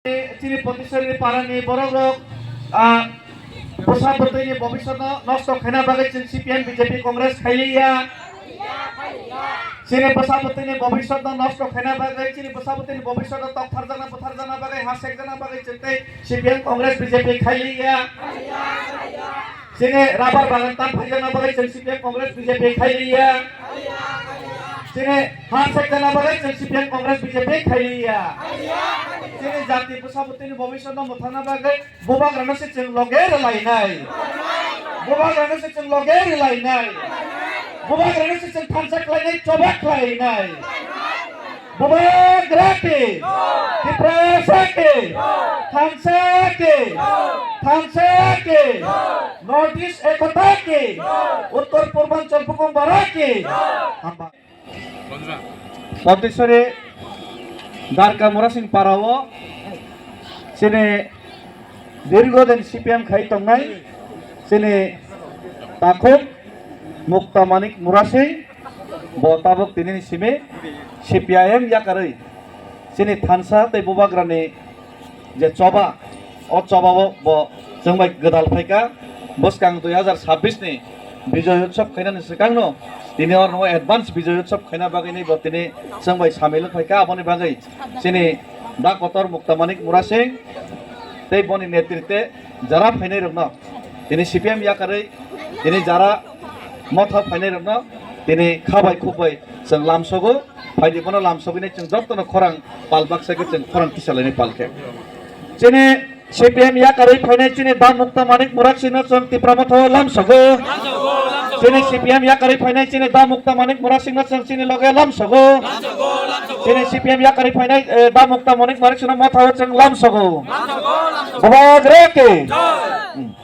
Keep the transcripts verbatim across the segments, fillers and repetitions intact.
Chini Potisori parani borok rok, ah, bwsa bwtwi ni bobiswt no nosto khaina bagwi chwng C P M B J P Congress khailiya. Chini bwsa bwtwi ni bobiswt no nosto khaina bagwi, chini bwsa bwtwi ni bobiswt no tokpharjakna bwtharjakna bagwi, ha sekjakna bagwi chwng tei C P M Congress B J P khailiya. Chini rabar bagan tan phaijakna bagwi chwng C P M Congress B J P khailiya. Chini ha sekjana bagwi chwng C P M Congress B J P khailiya. Chini jati bwsa bwtwini bobiswt no mwthangna bagwi bubagrano se chwng loge rwlainai. Bubagrano se chwng loge rwlainai. Bubagrano se chwng thansa khlainai, choba khlainai. Bubagra ki, Tiprasa ki, thansa ki, thansa ki, North East Ekota ki, Uttor Purbanchal Bukum Bara ki. Hamba. Potisori Darka Murasing Parao chini dirgo din C P M khai tongnai chini takhuk Mukta Manik Murasing bo tabuk tini ni simi C P I M yakarwi chini thansa tei bubagrani je choba, o choba o bo chwng bai gwdal phaikha. Bwskang dui hazar sabbish ni Bijoy Utsav khainani swkangno tini oro advance Bijoy Utsav khaina bagwi ni bo tini chwng bai samil wng phaikha. Aboni bagwi chini da kotor Mukta Manik Murasing tei boni netritwe jara phainai rokno tini C P M yakarwi tini jara motha phainai rokno tini kha bai khuk bai chwng lamsogo. Phaidi bono lamsogwi nai chwng jotono khorang pal baksa khe chwng khorang tisalainai pal khe. Chini C P M yakarwi phainai chini da Mukta Manik Murasingno chwng Tipra Motha o lamsogo. Chini C P M yakarwi phainai chini da Mukta Manik Murasingno chwng chini loge lamsogo. Chini C P M yakarwi phainai, eh, da Mukta Manik Murasingno motha o chwng lamsogo. Bubagra ki. Hmm.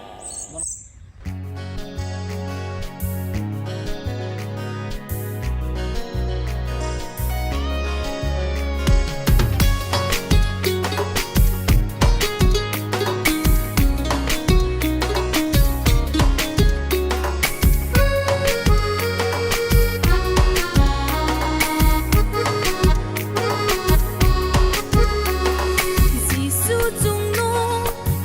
Jisu chwngno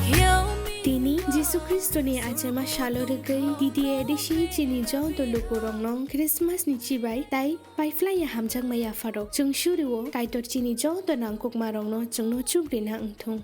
help me. Tini Jisu Khristoni achaima salo rwgwi D D A D C chini joto lukurokno Christmas ni chibai tai paiphlaiya hamjakma yapharok. Chwng surio Kaitor chini joto nangkukmarokno chwngno chubrina wngthung.